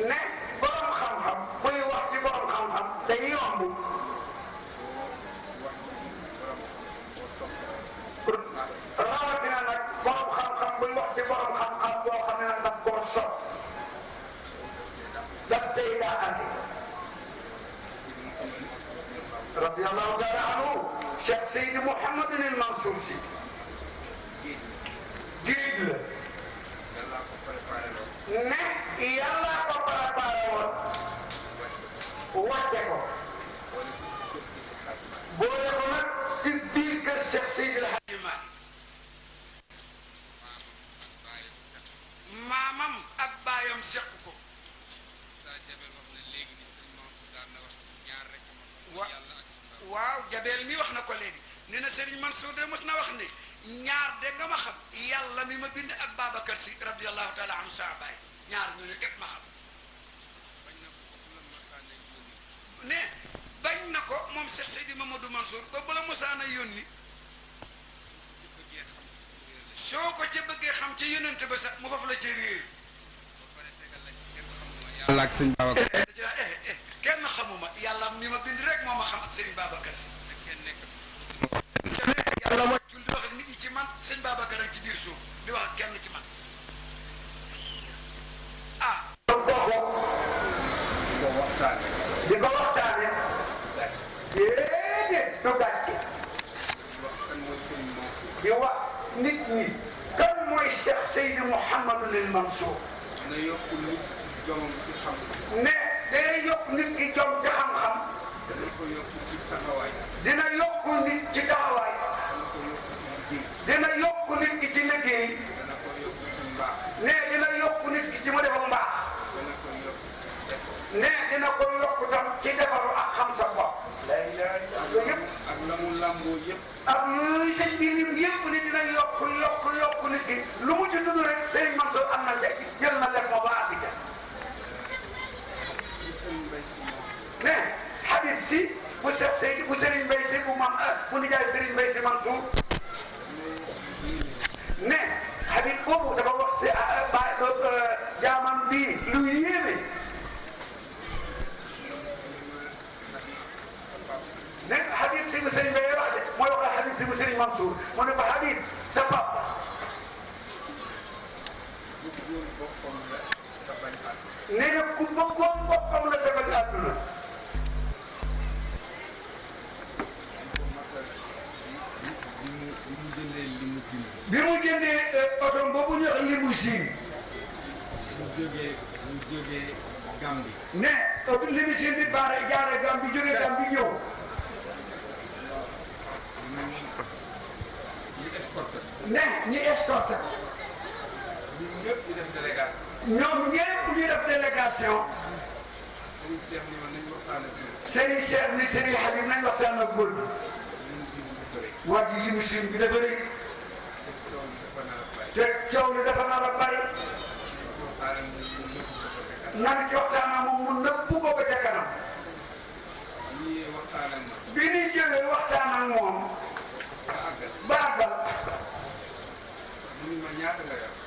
ne borom xam-xam buy wax ci borom xam-xam day yomb rawatina nag borom xam-xam buy wax ci borom xam-xam boo xam ne nag daf koo sopp daf cay daaxante radiyallahu taala anhu Cheikh Seydi Mouhamadul Mansour Sy géej la ne yàlla ko préparé woon wàcce ko boole ko nag ci biir kër Cheikh Seydi El Hadji Malick maamam ak baayam seq ko waaw Jabel mi wax na ko léegi nee na Serigne Mansour de mos na wax ne ñaar de nga ma xam yàlla mi ma bind ak Babacar Sy radiyallahu taala anhu saa baay ñaar ñooñu képp ma xam ne bañ na ko moom Cheikh Seydi Mamadou Mansour ba bu la mosaana yónni soo ko ca bëggee xam ci yónnante ba sax mu foofu la ci réer yàlla ak sëñ Babacar kenn xamuma yàlla mi ma bind rek moo ma xam ak Serigne Babacar Sy yàlla wàccul di wax ak nit ñi ci man sëñ Babacar ak ci biir suuf di wax ak kenn ci man ah di ko waxtaane déedéet du gàcce di wax nit ñi kan mooy Cheikh Seydi Mouhamadul Mansour na yokk nit ci jomam ci xam ne day yokk nit ki jom ci xam-xam dana ko yokk ci taxawaay dina yokk nit ci taxawaay dina yokk nit ki ci liggéey dana ko yokk ci mbaax ne dina yokk nit ki ci mu defa mbaax dana ko yokk ne dina ko yokk tam ci defaru ak xam sa bopp yooyu yëpp ak la mu làmboo yëpp ak yooyu sëñ bi lim yëpp ni dina yokk nit ki lu mu ci tudd rek Serigne Mansour am na teg jël na lef ma ba àgg ca ne Habib Sy bu Cheikh Seydi bu Serigne Mbaye Sy bu mam bu nijaay Serigne Mbaye Sy Mansour ne Habib boobu dafa wax si jaamam bii lu yéeme ne Habib Sy bu Serigne Mbaye wax de mooy wax Habib Sy bu Serigne Mansour mu ne ko Habib sa papa nee na ku bëggoon boppam la defal àdduna bi mu jëndee oto boobu ñu wax limousine mu jógee Gambie ne limousine bi jaaree Gambie jógee Gambie ñëw ñu escorté ne ñi escorté ñun ñëpp ñu def délégation ñoom ñëpp ñu def délégation Serigne Cheikh ni ma nañ waxtaan ak ñoom Serigne Cheikh ni Serigne Habib nañ waxtaan ak góor bi waa ji limousine bi dafa rëy te coow li dafa nar a bari nan ci waxtaan ak moom mu nëbbu ko ba ca kanam bi ñuy jógee waxtaan ak moom ba àggal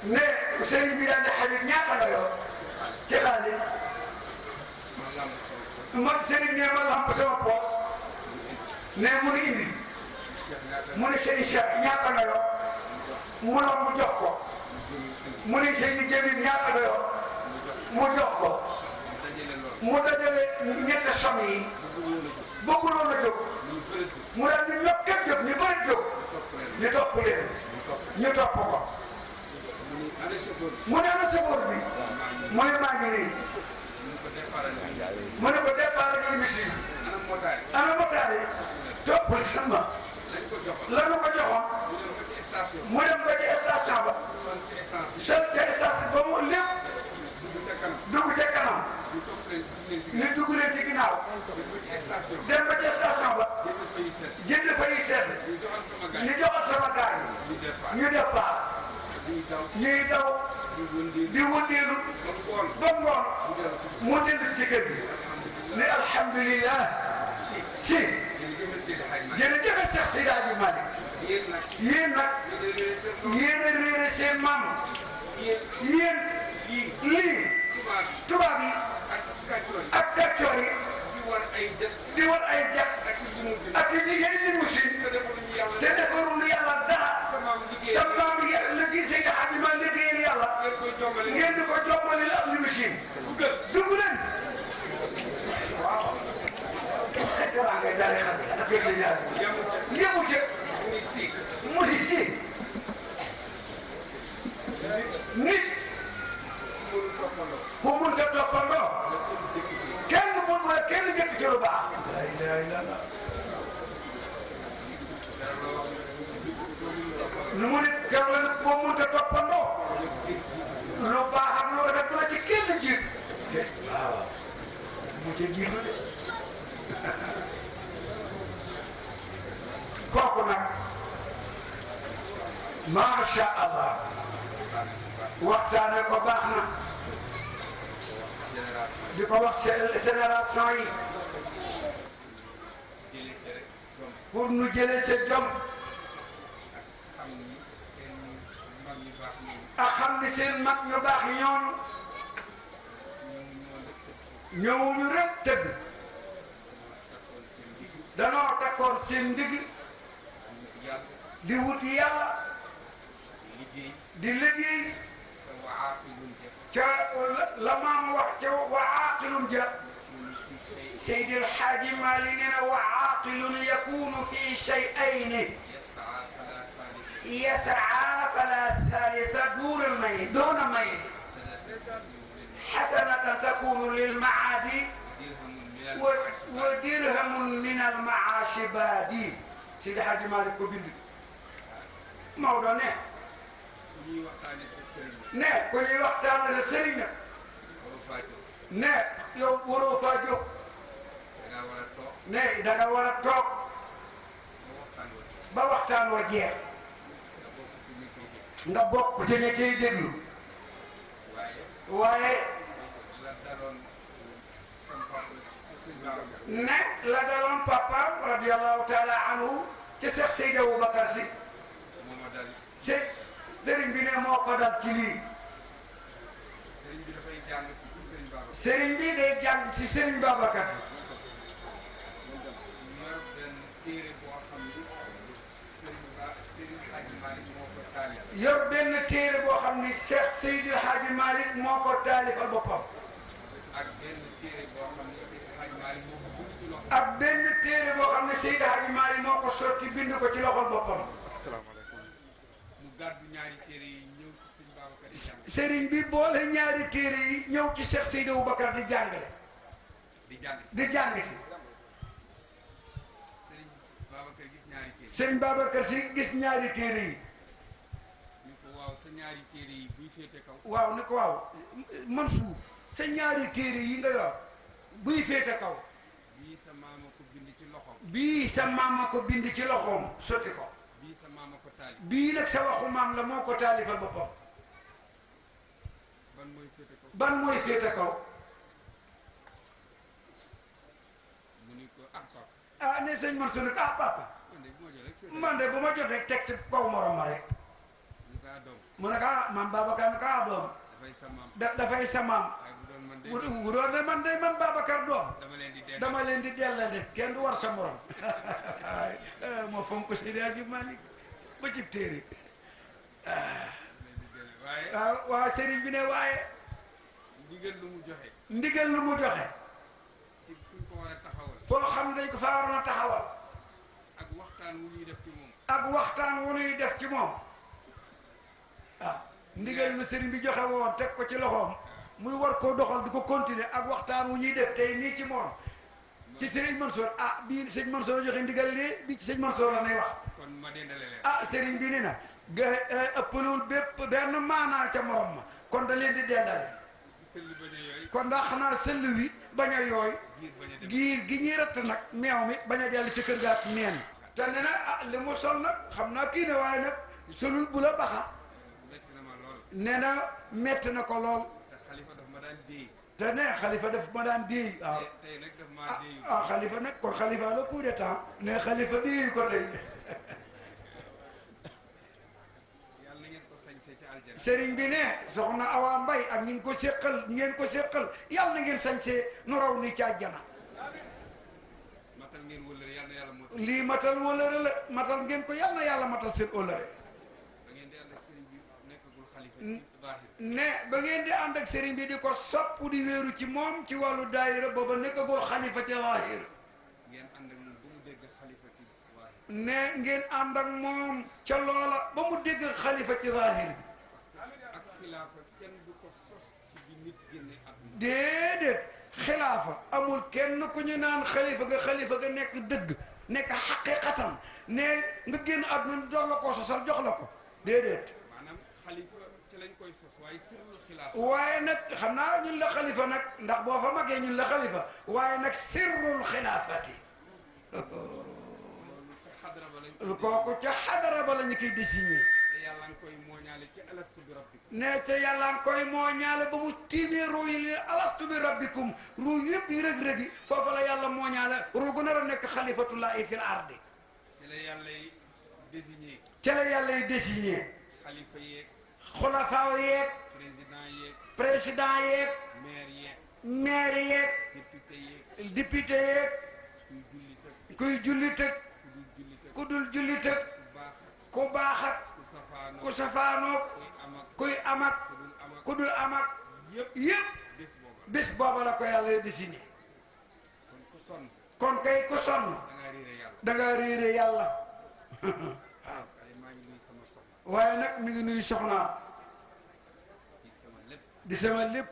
ne Serigne bi daal di Habib ñaata nga yor ci xaalis man Serigne ne ma lamp sama poos ne mu ni indi mu ni Serigne Cheikh ñaata nga yor mu ne mu jox ko mu ni Serigne Jamil ñaata nga yor mu jox ko mu dajale ñetti som yi bëgguloon a jóg mu daal di ñëpp képp jóg ñu bëri jóg ñu topp leen ñu topp ko mu ne ana chauffeur bi mu ne maa ngi nii mu ne ko départ ak limousine ana motaar yi toppal sama lanu ko joxoon mu dem ba ci station ba sol ca station ba mu lépp dugg ca kanam ni dugg leen ci ginnaaw dem ba ci station ba jënd fa yi sedd ni joxal sama gars yi ñu départ ñuy daw di wëndeelu ba ngoon mu dellu ci kër gi ne alhamdulilah si jërëjëf Cheikh Seydi Hadji Malick yéen nag yéen a réere seen maam yéen lii tubaab yi ak kàccoor yi di war ay jat ak yeneen limousine te defarul yàlla dara sa maam la gis nga xam ne ma liggéeyal yàlla ngeen di ko jommali la am limousine dugg leen waaw damaa ngay daal xam ne ak sa ñaar yemu ca mu di si nit ku mënta toppandoo kenn mun wala kenn jëkk ci lu baax la ilaha illallah nu mu nit kenn la nag boo mënta toppandoo lu baax ak lu rafet la ci kenn jiit waaw mu ca jiitu de kooku nag macha allah waxtaane ko baax na di ko wax génération yi pour nu jëlee ca jom ak xam ni seen mag ñu baax yi ñoom ñëwuñu rek tëdd danoo takkoon seen ndigg di wuti yàlla di liggéey ca la maam wax ca wa aaqilun ja Seydi El Hadji Malick nee na wa aaqilun yakunu fi shay'ayni yasaa fala thalitha duna may hasanatan takunu lil maadi wa dirhamun min al maashi baadi Seydi El Hadji Malick ko bind Maodo ne ne ku ñuy waxtaane sa sëriñ ne yow waroo faa jóg ne da nga war a toog ba waxtaan wa jeex nga bokk ci ñi ciy déglu waaye ne la daloon papa radiyallahu taala anhu ci Cheikh Seydi Aboubacar Sy sëriñ bi ne moo ko dal ci lii sëriñ bi day jàng ci sëriñ Babacar yor benn téere boo xam ni Cheikh Seydi El Hadji Malick moo ko taalifal boppam ak benn téere boo xam ne Seydi El Hadji Malick moo ko sotti bind ko ci loxol boppam sëriñ bi boole ñaari téere yi ñëw ci Cheikh Seydi Aboubacar di jàngale di jàng si sëriñ Babacar si gis ñaari téere yi waaw ni ko waaw Mansour sa ñaari téere yi nga yor buy féete kaw bii sa maama ko bind ci loxoom sotti ko bii nag sa waxu maam la moo ko taalifal boppam ban mooy féete kaw ah ne sëñ Mansour ne ko ah papa man de bu ma jot rek teg ci kaw morom ma rek mu ne ko ah man Babacar ne ko ah doom dafay sa maam bu doon de man Babacar doom dama leen di dellale kenn du war sa morom moo fonk Seydi Hadji Malick ba ci téere waaw sëriñ bi ne waaye ndigal lu mu joxe foo xam ne dañ ko faa waroon a taxawal ak waxtaan wu ñuy def ci moom ah ndigal lu sëriñ bi joxe woon teg ko ci loxoom muy war koo doxal di ko continuer ak waxtaan wu ñuy def tey nii ci moom ci sëriñ Mansour ah bii sëriñ Mansour joxe ndigal lii bi ci sëriñ Mansour la nay wax ah sëriñ bi ni na ga ëppalul bépp benn maanaa ca morom ma kon da leen di dendale kon ndax xanaa sëll wi bañ a yooy giir gi ñuy ratt nag meew mi bañ a dellu ci kër gaat neen te ne na ah li mu sol nag xam naa kii ne waaye nag solul bu la baxa nee na metti na ko lool te ne xalifa daf ma daan déey waaw ah xalifa nag kon xalifa la coup d'état ne xalifa déey ko tey aljana sëriñ bi ne soxna Awa Mbay ak ñi ngi ko séqal ñi ngeen ko séqal yàlla na ngeen sañsee nu raw ni ci àjjana matal ngeen wëllëre yal na yàlla moo lii matal wóllëre la matal ngeen ko yàlla na yàlla matal seen wóllëre da ngeen di ànd ak sëriñ bi nekkagul xalifa ci baaxir ne ba ngeen di ànd ak sëriñ bi di ko sopp di wéeru ci moom ci wàllu daayira booba nekkagul xalifa ci zaahir ngeen ànd ak moom ba mu dégg xalifa ci baaxir ne ngeen ànd ak moom ca loola ba mu dégg xalifa ci zaahir bi ak xilaafa kenn du ko sos ci bi nit génne àdduna déedéet xilaafa amul kenn ku ñu naan xalifa ga nekk dëgg nekk xaqiqatan ne nga génn àdduna jox la ko sosal jox la ko déedéet maanaam xalifa ci lañ koy sos waaye sirrul xilaafa waaye nag xam naa ñun la xalifa nag ndax boo fa magee ñun la xalifa waaye nag sirrul xilaafati loolu ci xadra ba lañ kooku ca xadara ba la ñu koy désigné te yàlla nga koy mooñaale ci alastu bi rabbikum ne ca yàlla nga koy moo ñaale ba mu tiimee ruu yi leen alastu bi rabbikum ruu yëpp yi rëg-rëg yi foofu la yàlla moo ñaale ruu gu nar a nekk xalifatullahi fil ardi ci la yàlla y désigné ca la yàlla yi désigné xalifa yeeg xulafaaw yeeg président yeeg président yeeg maire yeeg maire yeeg député yeeg député yeeg kuy jullit ak kuy jullit ak ku dul jullit ku dul jullit ak ku baax ak ku baax ak ku safaanoo ku safaanoog kuy am ak kuy am ak ku dul am ak ku dul am ak yëpp yëpp bés booba bis booba la ko yàlla yi désigné kon ku sonn kon kay ku sonn da ngaa réere yàlla da nga réere yàlla waaye maa ngi nuyu sama soxna waaye nag mi ngi nuyu soxnaam di sama lépp di sama lépp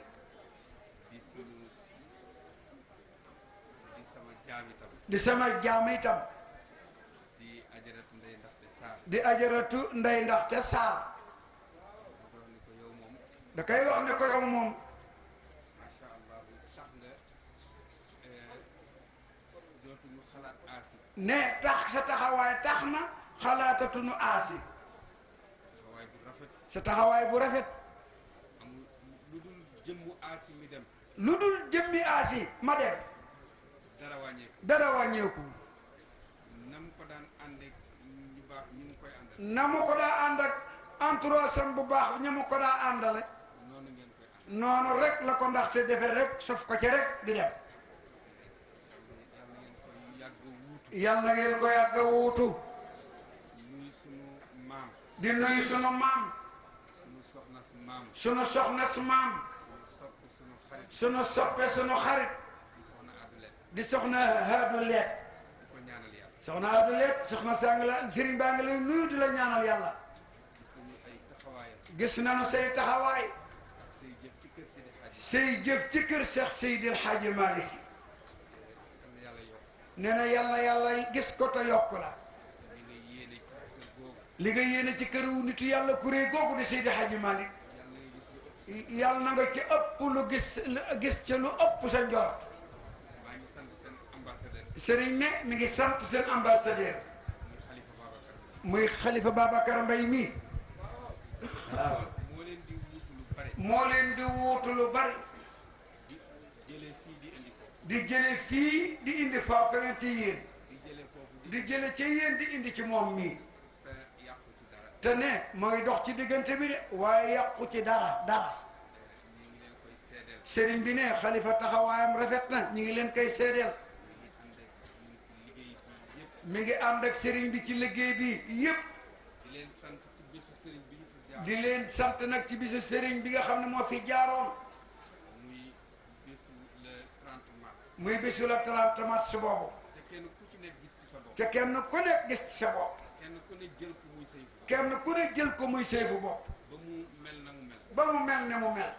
di sunu di sama jaam itam di sama jaam itam di ajaratu ndey ndaxte saar di ajaratu ndey ndaxte saar ma ko wax ni ko yow moom da koy wax ne ko yow moom macha allah tax nga dootuñu xalaat aasi ne tax sa taxawaay tax na xalaatatunu aasi taxawaay bu rafet sa taxawaay bu rafet amul lu dul jëmmu aasi mi dem lu dul jëmmi aasi ma dem dara wàññeeku dara wàññeeku nam ko daan àndeek ñu baax ñu ngi koy àndal na mu ko daa ànd ak entourage bu baax ña mu ko daa àndale noonu ngeen koy ànd noonu rek la ko ndaxte defee rek sof ko ci rek di dem yàlla na ngeen koy yàgg a wuutu yàlla na ngeen ko yàgg a wuutu nuyu sunu maam di nuyu sunu maam sunu soxna si maam sunu soxna su maam sunu soppi sunu xarit sunu soppe sunu xarit di soxna Adulet di soxna Haadu Leet di ko ñaanal yàlla soxna Haadu Leet soxna sang la sëriñ baa ngi lay nuyu di la ñaanal yàlla gis nañu ay taxawaayam gis nañu say taxawaay ak say jëf ci kër Sidi Hadji say jëf ci kër Cheikh Seydil Hadji Malick Sy yal na yàlla yokk nee na yàlla gis ko te yokk la li nga yéene ci kër googu li nga yéene ci kër wu nitu yàlla kuréel googu di Seydi Hadji Malick yàlla na nga gis lu ëpp yàlla na nga ci ëpp lu gis ca lu ëpp sa njort maa ngi sant seen ambassadeur sëriñ ne mi ngi sant seen ambassadeur muy Khalifa Babacar Mbaye muy Khalifa Babacar Mbaye mii waaw moo leen di wuutu lu bare moo leen di wuutu lu bari di jëlee fii di indi ko di jële fii di indi faa feneen ci yéen di jëlee foofu di jële ci yéen di indi ci moom mii te yàqu ci dara te ne mooy dox ci diggante bi de waaye yàqu ci dara ñu ngi leen koy seedeel sëriñ bi ne Khalifa taxawaayam rafet na ñu ngi leen koy seedeel ñu ngi ànd ak ñu ngi ci liggéey bi yëpp mi ngi ànd ak sëriñ bi ci liggéey bi yëpp di leen sant ci bésu sëriñ bi ñu fi jaar di leen sant nag ci bisu sëriñ bi nga xam ne moo fi jaaroon muy bésu le 30 mars muy bisu la 30 mars boobu te kenn ku ci nekk gis ci sa bopp ca kenn ku nekk gis ci sa bopp kenn ku ne jël ko muy sayfu kenn ku ne jël ko muy seefu bopp ba mu mel na mu mel ba mu mel ne mu mel